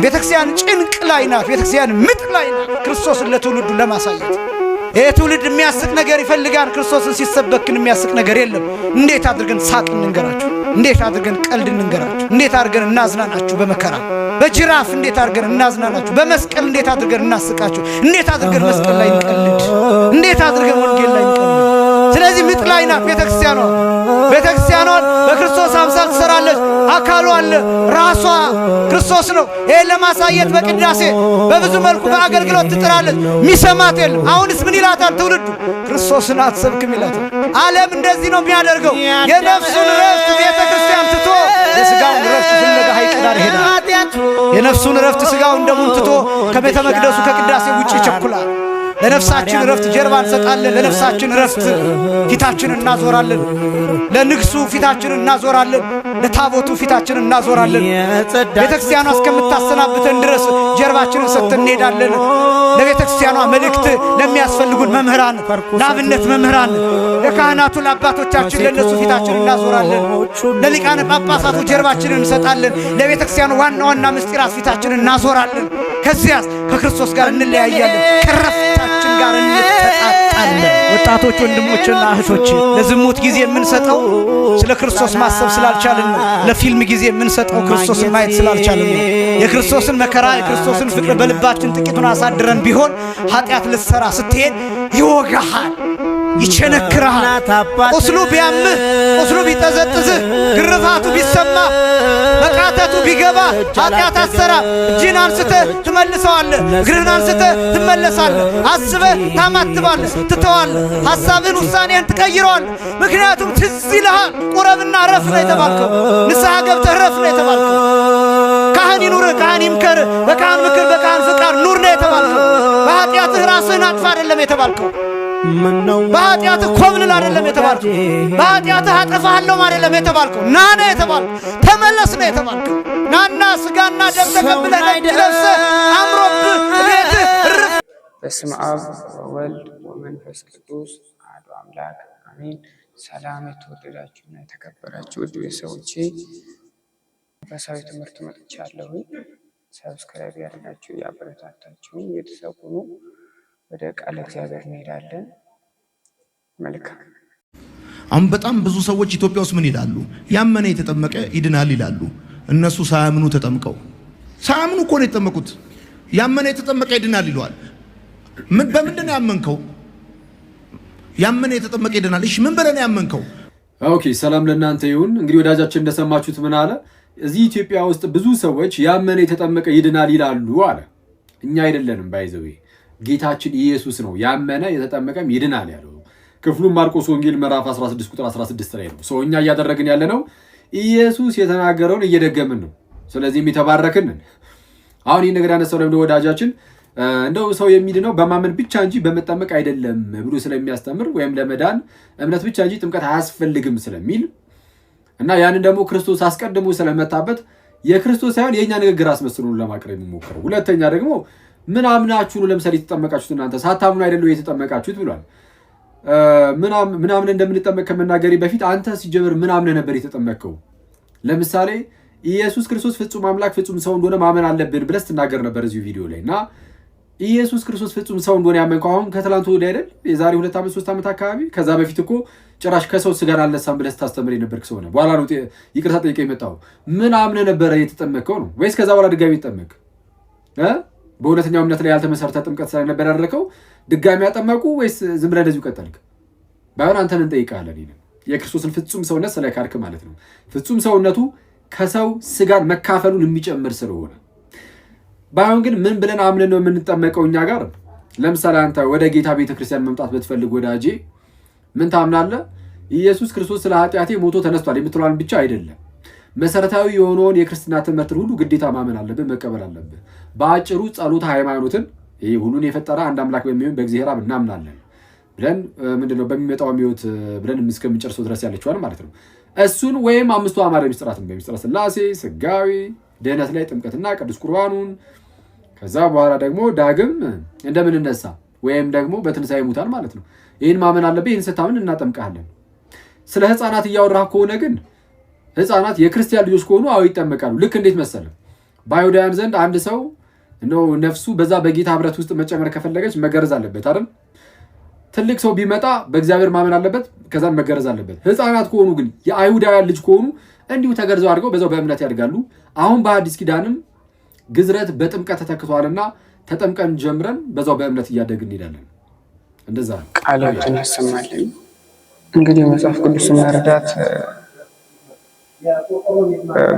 ቤተክርስቲያን ጭንቅ ላይ ናት። ቤተክርስቲያን ምጥ ላይ ናት። ክርስቶስን ለትውልዱ ለማሳየት ይህ ትውልድ የሚያስቅ ነገር ይፈልጋል። ክርስቶስን ሲሰበክን የሚያስቅ ነገር የለም። እንዴት አድርገን ሳቅ እንንገራችሁ? እንዴት አድርገን ቀልድ እንንገራችሁ? እንዴት አድርገን እናዝናናችሁ? በመከራ በጅራፍ እንዴት አድርገን እናዝናናችሁ? በመስቀል እንዴት አድርገን እናስቃችሁ? እንዴት አድርገን መስቀል ላይ እንቀልድ? እንዴት አድርገን ወንጌል ላይ እንቀልድ? ስለዚህ ምጥ ላይ ናት ቤተክርስቲያኗ። ቤተክርስቲያኗን በክርስቶስ አምሳል ትሰራለች። አካሉ አለ፣ ራሷ ክርስቶስ ነው። ይህን ለማሳየት በቅዳሴ በብዙ መልኩ በአገልግሎት ትጥራለች። ሚሰማት የለም። አሁንስ ምን ይላታል ትውልዱ? ክርስቶስን አትሰብክም ይላታል። ዓለም እንደዚህ ነው የሚያደርገው። የነፍሱን ረፍት ቤተ ክርስቲያን ትቶ የሥጋውን ረፍት ፍለጋ ሐይቅ ዳር ይሄዳል። የነፍሱን ረፍት ሥጋውን ደሙን ትቶ ከቤተ መቅደሱ ከቅዳሴ ውጭ ይቸኩላል። ለነፍሳችን ረፍት ጀርባ እንሰጣለን። ለነፍሳችን ረፍት ፊታችንን እናዞራለን። ለንግሱ ፊታችንን እናዞራለን። ለታቦቱ ፊታችንን እናዞራለን። ቤተ ክርስቲያኗ እስከምታሰናብተን ድረስ ጀርባችንን ሰጥተን እንሄዳለን። ለቤተ ክርስቲያኗ መልእክት ለሚያስፈልጉን መምህራን፣ ለአብነት መምህራን፣ ለካህናቱ፣ ለአባቶቻችን ለእነሱ ፊታችንን እናዞራለን። ለሊቃነ ጳጳሳቱ ጀርባችንን እንሰጣለን። ለቤተ ክርስቲያኗ ዋና ዋና ምስጢራት ፊታችንን እናዞራለን። ከዚያስ ከክርስቶስ ጋር እንለያያለን። ከረፍታችን ጋር እንተጣጣለን። ወጣቶች ወንድሞችና እህቶች፣ ለዝሙት ጊዜ የምንሰጠው ስለ ክርስቶስ ማሰብ ስላልቻልን ነው። ለፊልም ጊዜ የምንሰጠው ክርስቶስን ማየት ስላልቻልን ነው። የክርስቶስን መከራ የክርስቶስን ፍቅር በልባችን ጥቂቱን አሳድረን ቢሆን ኃጢአት ልትሰራ ስትሄድ ይወጋሃል፣ ይቸነክርሃል። ቁስሉ ቢያምህ፣ ቁስሉ ቢጠዘጥዝህ፣ ግርፋቱ ቢሰማ፣ መቃተቱ ቢገባ ኃጢአት አትሰራ። እጅህን አንስተህ ትመልሰዋለህ፣ እግርህን አንስተህ ትመለሳለህ። አስበህ ታማትባለህ፣ ትተዋለህ። ሐሳብህን ውሳኔህን ትቀይረዋለህ። ምክንያቱም ትዝ ይልሃል። ቁረብና ረፍ ነው የተባልከው። ንስሐ ገብተህ ረፍ ነው የተባልከው። ካህን ይኑርህ፣ ካህን ይምከርህ፣ በካህን ምክር በካህን ፍቃድ ኑር ነው የተባልከው። በኃጢአትህ ራስህን አጥፋ አይደለም የተባልከው። በኃጢአትህ ኮብልል አይደለም የተባልከው። በኃጢአትህ አጠፋሃለሁም አይደለም የተባልከው። ና ነው የተባልከው። ተመለስ ነው የተባልከው። ናና ስጋና ደም ተቀብለህ ነጭ ለብሰህ አምሮብህ ቤትህ እርፍ። በስመ አብ ወወልድ ወመንፈስ ቅዱስ አሐዱ አምላክ አሜን። ሰላም የተወደዳችሁና የተከበራችሁ ውድ ቤተሰቦቼ መንፈሳዊ ትምህርት መጥቻለሁኝ። Subscribe ያደርጋችሁ ያበረታታችሁ ቤተሰብ ሁኑ። ወደ ቃለ እግዚአብሔር እንሄዳለን። መልካም። አሁን በጣም ብዙ ሰዎች ኢትዮጵያ ውስጥ ምን ይላሉ? ያመነ የተጠመቀ ይድናል ይላሉ። እነሱ ሳያምኑ ተጠምቀው፣ ሳያምኑ እኮ ነው የተጠመቁት። ያመነ የተጠመቀ ይድናል ይለዋል። ምን በምንድን ነው ያመንከው? ያመነ የተጠመቀ ይድናል። እሺ ምን ብለህ ነው ያመንከው? Okay፣ ሰላም ለእናንተ ይሁን። እንግዲህ ወዳጃችን እንደሰማችሁት ምን አለ? እዚህ ኢትዮጵያ ውስጥ ብዙ ሰዎች ያመነ የተጠመቀ ይድናል ይላሉ አለ። እኛ አይደለንም፣ by the way ጌታችን ኢየሱስ ነው ያመነ የተጠመቀም ይድናል ያለው። ክፍሉም ማርቆስ ወንጌል ምዕራፍ 16 ቁጥር 16 ላይ ነው። So እኛ እያደረግን ያለነው ኢየሱስ የተናገረውን እየደገምን ነው። ስለዚህም የተባረክን። አሁን ይህ ነገር ያነሳው ለምደ ወዳጃችን እንደው ሰው የሚድነው በማመን ብቻ እንጂ በመጠመቅ አይደለም ብሎ ስለሚያስተምር ወይም ለመዳን እምነት ብቻ እንጂ ጥምቀት አያስፈልግም ስለሚል እና ያንን ደግሞ ክርስቶስ አስቀድሞ ስለመታበት የክርስቶስ ሳይሆን የእኛ ንግግር አስመስሎ ለማቅረብ የሚሞክረው። ሁለተኛ ደግሞ ምን አምናችሁ ነው ለምሳሌ የተጠመቃችሁት? እናንተ ሳታምኑ አይደለም የተጠመቃችሁት ብሏል። ምናምን እንደምንጠመቅ ከመናገሬ በፊት አንተ ሲጀምር ምን አምነህ ነበር የተጠመቅከው? ለምሳሌ ኢየሱስ ክርስቶስ ፍጹም አምላክ ፍጹም ሰው እንደሆነ ማመን አለብን ብለህ ስትናገር ነበር እዚሁ ቪዲዮ ላይ። እና ኢየሱስ ክርስቶስ ፍጹም ሰው እንደሆነ ያመንከው አሁን ከትላንቱ ወዲያ አይደል? የዛሬ 2 ዓመት 3 ዓመት አካባቢ። ከዛ በፊት እኮ ጭራሽ ከሰው ስጋን አልነሳም ብለህ ስታስተምር የነበርክ ሰው ነህ። በኋላ ነው ይቅርታ ጠይቀህ የመጣው። ምን አምነህ ነበረ የተጠመቅከው ነው ወይስ ከዛ በኋላ ድጋሚ ተጠመቅ? በእውነተኛው እምነት ላይ ያልተመሰረተ ጥምቀት ስለነበር ያደረከው ድጋሚ ያጠመቁ ወይስ ዝም ብለህ እንደዚሁ ቀጠልክ? ባይሆን አንተን እንጠይቃለን። ይሄንን የክርስቶስን ፍጹም ሰውነት ስለካድክ ማለት ነው። ፍጹም ሰውነቱ ከሰው ስጋን መካፈሉን የሚጨምር ስለሆነ። ባይሆን ግን ምን ብለን አምነን ነው የምንጠመቀው? እኛ ጋር ለምሳሌ አንተ ወደ ጌታ ቤተክርስቲያን መምጣት ብትፈልግ ወዳጄ ምን ታምናለህ? ኢየሱስ ክርስቶስ ስለ ኃጢአቴ ሞቶ ተነስቷል የምትለዋን ብቻ አይደለም። መሰረታዊ የሆነውን የክርስትና ትምህርትን ሁሉ ግዴታ ማመን አለብህ፣ መቀበል አለብህ። በአጭሩ ጸሎተ ሃይማኖትን፣ ይህ ሁሉን የፈጠረ አንድ አምላክ በሚሆን በእግዚአብሔር አብ እናምናለን ብለን ምንድነው በሚመጣው ሕይወት ብለን እስከምንጨርሰው ድረስ ያለችዋል ማለት ነው። እሱን ወይም አምስቱ አዕማደ ምስጢራትን በምስጢረ ሥላሴ፣ ስጋዊ ድህነት ላይ ጥምቀትና ቅዱስ ቁርባኑን፣ ከዛ በኋላ ደግሞ ዳግም እንደምንነሳ ወይም ደግሞ በትንሣኤ ሙታን ማለት ነው። ይህን ማመን አለብህ። ይህን ስታምን እናጠምቅሃለን። ስለ ህፃናት እያወራህ ከሆነ ግን ህፃናት የክርስቲያን ልጆች ከሆኑ አዎ ይጠመቃሉ። ልክ እንዴት መሰለህ? በአይሁዳውያን ዘንድ አንድ ሰው ነው ነፍሱ በዛ በጌታ ህብረት ውስጥ መጨመር ከፈለገች መገረዝ አለበት አይደል? ትልቅ ሰው ቢመጣ በእግዚአብሔር ማመን አለበት፣ ከዛም መገረዝ አለበት። ህፃናት ከሆኑ ግን የአይሁዳውያን ልጅ ከሆኑ እንዲሁ ተገርዘው አድርገው በዛው በእምነት ያድጋሉ። አሁን በአዲስ ኪዳንም ግዝረት በጥምቀት ተተክቷልና ተጠምቀን ጀምረን በዛው በእምነት እያደግን እንሄዳለን። እንደዛ ነው። ቃላትን ያሰማልን። እንግዲህ መጽሐፍ ቅዱስን መረዳት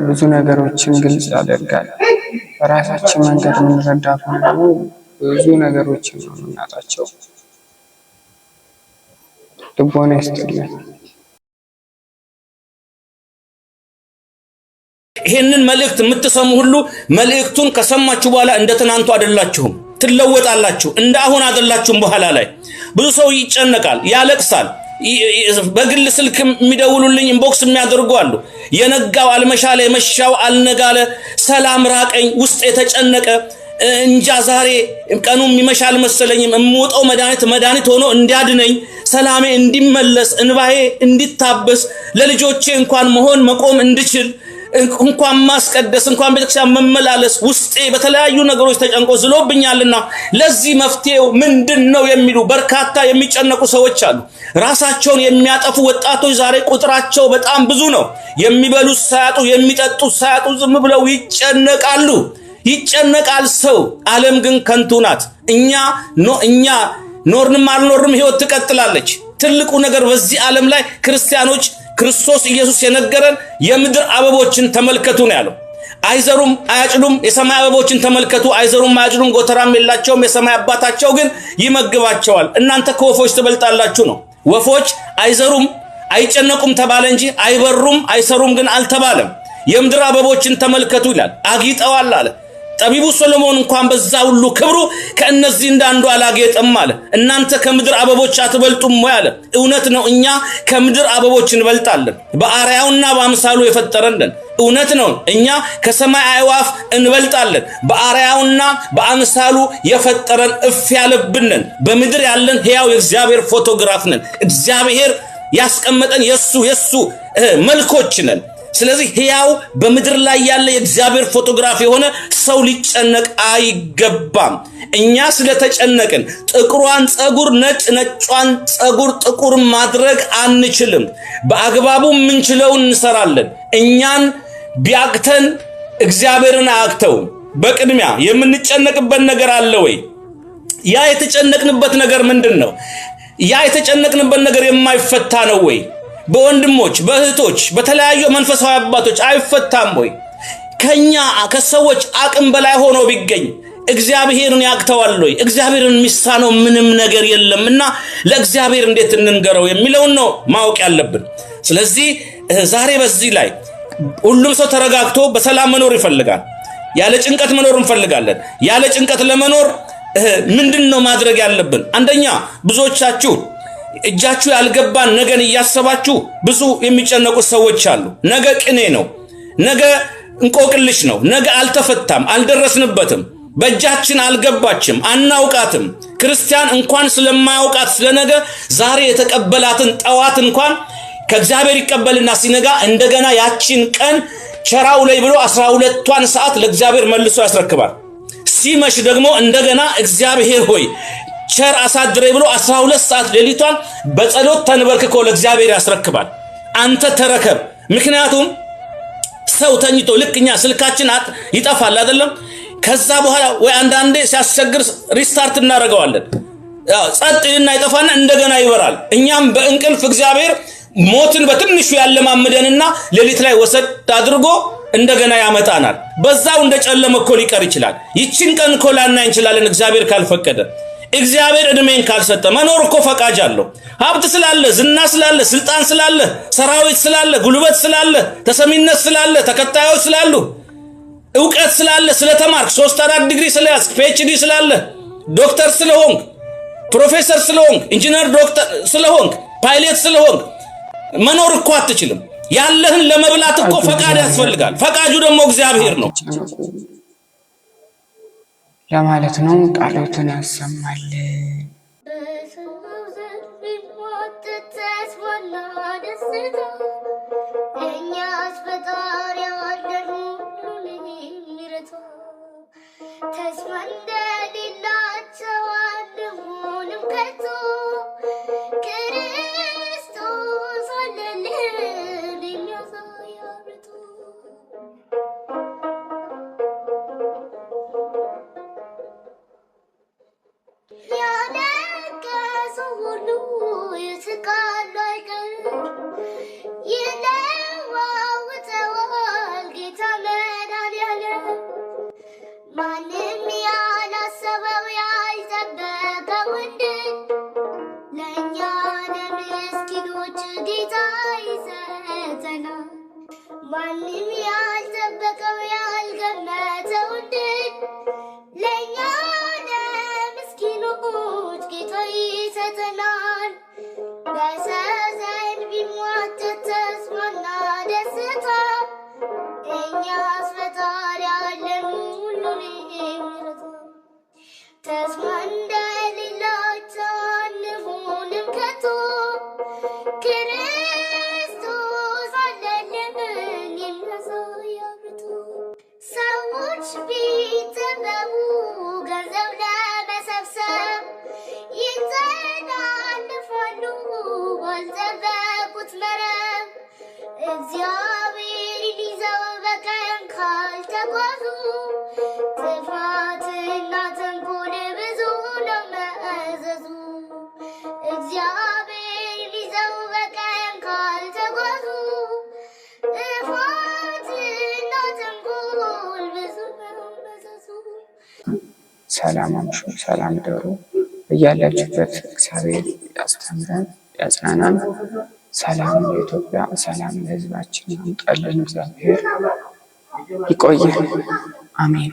ብዙ ነገሮችን ግልጽ ያደርጋል። በራሳችን መንገድ የምንረዳ ከሆነ ደግሞ ብዙ ነገሮችን ነው የምናጣቸው። ልቦና ይስጥልን። ይሄንን መልእክት የምትሰሙ ሁሉ መልእክቱን ከሰማችሁ በኋላ እንደ ትናንቱ አይደላችሁም፣ ትለወጣላችሁ። እንደ አሁን አይደላችሁም። በኋላ ላይ ብዙ ሰው ይጨነቃል፣ ያለቅሳል። በግል ስልክ የሚደውሉልኝ inbox የሚያደርጉ አሉ። የነጋው አልመሻለ፣ የመሻው አልነጋለ፣ ሰላም ራቀኝ፣ ውስጥ የተጨነቀ እንጃ ዛሬ ቀኑ የሚመሻ አልመሰለኝም። የምወጣው መድኃኒት መድኃኒት ሆኖ እንዲያድነኝ፣ ሰላሜ እንዲመለስ፣ እንባዬ እንዲታበስ፣ ለልጆቼ እንኳን መሆን መቆም እንድችል፣ እንኳን ማስቀደስ፣ እንኳን ቤተክርስቲያን መመላለስ ውስጤ በተለያዩ ነገሮች ተጨንቆ ዝሎብኛልና ለዚህ መፍትሄው ምንድን ነው የሚሉ በርካታ የሚጨነቁ ሰዎች አሉ። ራሳቸውን የሚያጠፉ ወጣቶች ዛሬ ቁጥራቸው በጣም ብዙ ነው። የሚበሉት ሳያጡ የሚጠጡት ሳያጡ ዝም ብለው ይጨነቃሉ። ይጨነቃል ሰው። ዓለም ግን ከንቱ ናት። እኛ ኖርንም አልኖርንም ህይወት ትቀጥላለች። ትልቁ ነገር በዚህ ዓለም ላይ ክርስቲያኖች ክርስቶስ ኢየሱስ የነገረን የምድር አበቦችን ተመልከቱ ነው ያለው። አይዘሩም አያጭዱም። የሰማይ አበቦችን ተመልከቱ። አይዘሩም አያጭዱም፣ ጎተራም የላቸውም። የሰማይ አባታቸው ግን ይመግባቸዋል። እናንተ ከወፎች ትበልጣላችሁ ነው። ወፎች አይዘሩም አይጨነቁም ተባለ እንጂ አይበሩም አይሰሩም ግን አልተባለም። የምድር አበቦችን ተመልከቱ ይላል። አጊጠዋል አለ። ጠቢቡ ሶሎሞን እንኳን በዛ ሁሉ ክብሩ ከእነዚህ እንዳንዱ አላጌጠም አለ። እናንተ ከምድር አበቦች አትበልጡም ወይ አለ። እውነት ነው፣ እኛ ከምድር አበቦች እንበልጣለን። በአርአያውና በአምሳሉ የፈጠረንን እውነት ነው። እኛ ከሰማይ አዕዋፍ እንበልጣለን። በአርአያውና በአምሳሉ የፈጠረን እፍ ያለብንን በምድር ያለን ሕያው የእግዚአብሔር ፎቶግራፍ ነን። እግዚአብሔር ያስቀመጠን የሱ መልኮች ነን። ስለዚህ ሕያው በምድር ላይ ያለ የእግዚአብሔር ፎቶግራፍ የሆነ ሰው ሊጨነቅ አይገባም። እኛ ስለተጨነቅን ጥቁሯን ጸጉር ነጭ፣ ነጯን ጸጉር ጥቁር ማድረግ አንችልም። በአግባቡ የምንችለውን እንሰራለን። እኛን ቢያቅተን እግዚአብሔርን አያቅተውም። በቅድሚያ የምንጨነቅበት ነገር አለ ወይ? ያ የተጨነቅንበት ነገር ምንድን ነው? ያ የተጨነቅንበት ነገር የማይፈታ ነው ወይ? በወንድሞች በእህቶች በተለያዩ መንፈሳዊ አባቶች አይፈታም ወይ? ከኛ ከሰዎች አቅም በላይ ሆኖ ቢገኝ እግዚአብሔርን ያቅተዋል ወይ? እግዚአብሔርን የሚሳነው ምንም ነገር የለም እና ለእግዚአብሔር እንዴት እንንገረው የሚለውን ነው ማወቅ ያለብን። ስለዚህ ዛሬ በዚህ ላይ ሁሉም ሰው ተረጋግቶ በሰላም መኖር ይፈልጋል። ያለ ጭንቀት መኖር እንፈልጋለን። ያለ ጭንቀት ለመኖር ምንድን ነው ማድረግ ያለብን? አንደኛ ብዙዎቻችሁ እጃችሁ ያልገባን ነገን እያሰባችሁ ብዙ የሚጨነቁ ሰዎች አሉ። ነገ ቅኔ ነው። ነገ እንቆቅልሽ ነው። ነገ አልተፈታም፣ አልደረስንበትም፣ በእጃችን አልገባችም፣ አናውቃትም። ክርስቲያን እንኳን ስለማያውቃት ስለነገ ዛሬ የተቀበላትን ጠዋት እንኳን ከእግዚአብሔር ይቀበልና ሲነጋ እንደገና ያቺን ቀን ቸራው ላይ ብሎ 12ቷን ሰዓት ለእግዚአብሔር መልሶ ያስረክባል። ሲመሽ ደግሞ እንደገና እግዚአብሔር ሆይ ቸር አሳድሬ ብሎ 12 ሰዓት ሌሊቷን በጸሎት ተንበርክኮ ለእግዚአብሔር ያስረክባል። አንተ ተረከብ። ምክንያቱም ሰው ተኝቶ ልክ እኛ ስልካችን ይጠፋል አይደለም? ከዛ በኋላ ወይ አንዳንዴ ሲያስቸግር restart እናደርገዋለን። ጸጥ ይልና ይጠፋና እንደገና ይበራል። እኛም በእንቅልፍ እግዚአብሔር ሞትን በትንሹ ያለማምደንና ሌሊት ላይ ወሰድ አድርጎ እንደገና ያመጣናል። በዛው እንደ ጨለመ እኮ ሊቀር ይችላል። ይችን ቀን እኮ ላናይ እንችላለን እግዚአብሔር ካልፈቀደ። እግዚአብሔር እድሜን ካልሰጠ መኖር እኮ ፈቃጅ አለው። ሀብት ስላለ፣ ዝና ስላለ፣ ስልጣን ስላለ፣ ሰራዊት ስላለ፣ ጉልበት ስላለ፣ ተሰሚነት ስላለ፣ ተከታዮች ስላሉ፣ እውቀት ስላለ፣ ስለተማርክ፣ 3 4 ዲግሪ ስለያዝክ፣ PhD ስላለ፣ ዶክተር ስለሆንክ፣ ፕሮፌሰር ስለሆንክ፣ ኢንጂነር ዶክተር ስለሆንክ፣ ፓይለት ስለሆንክ መኖር እኮ አትችልም። ያለህን ለመብላት እኮ ፈቃድ ያስፈልጋል። ፈቃጁ ደግሞ እግዚአብሔር ነው ለማለት ነው። ቃሎትን ያሰማልን። እኛስ ፈጣሪ አለን ሁሉን የሚረታ። ተስፋ እንደሌላቸው አንሆንም ከቶ፣ ክርስቶስ አለልን የሚያሳይ አብርቶ። ያለቀሰው ሁሉ ይስቃሉ አይቀርም፣ ይለዋውጠዋል ጌታ መድኃኒዓለም። ማንም ያላሰበው ያልጠበቀው ድል ለእኛ ለምስኪኖች ጌታ ይሰጠናል። ማንም ያልጠበቀው ያልገመተው ድል ለእኛ ለምስኪኖች ጌታ ይሰጠናል። በሰው ዘንድ ቢሟተት ተስፋና ደስታ፣ እኛስ ፈጣሪ አለን ሁሉን የሚረታ። ተስፋ እንደሌላቸው አንሆንም ከቶ፣ ክርስቶስ አለልን የሚያሳይ አብርቶ። ሰዎች ቢጠበቡ ገንዘብ ለመሰብሰብ ይተላለፋሉ ባልጠበቁት መረብ። እግዚአብሔርን ይዘው በቀን ካልተጓዙ ጥፋትና ተንኮል ብዙ ነው መዘዙ። እግዚአብሔርን ይዘው በቀን ካልተጓዙ ጥፋትና ተንኮል ብዙ ነው መዘዙ። ሰላም አምሹ፣ ሰላም ደሩ። እያላችሁበት እግዚአብሔር ያስተምረን ያጽናናን። ሰላም ለኢትዮጵያ፣ ሰላም ለሕዝባችን ያምጣልን እግዚአብሔር። ይቆየን። አሜን።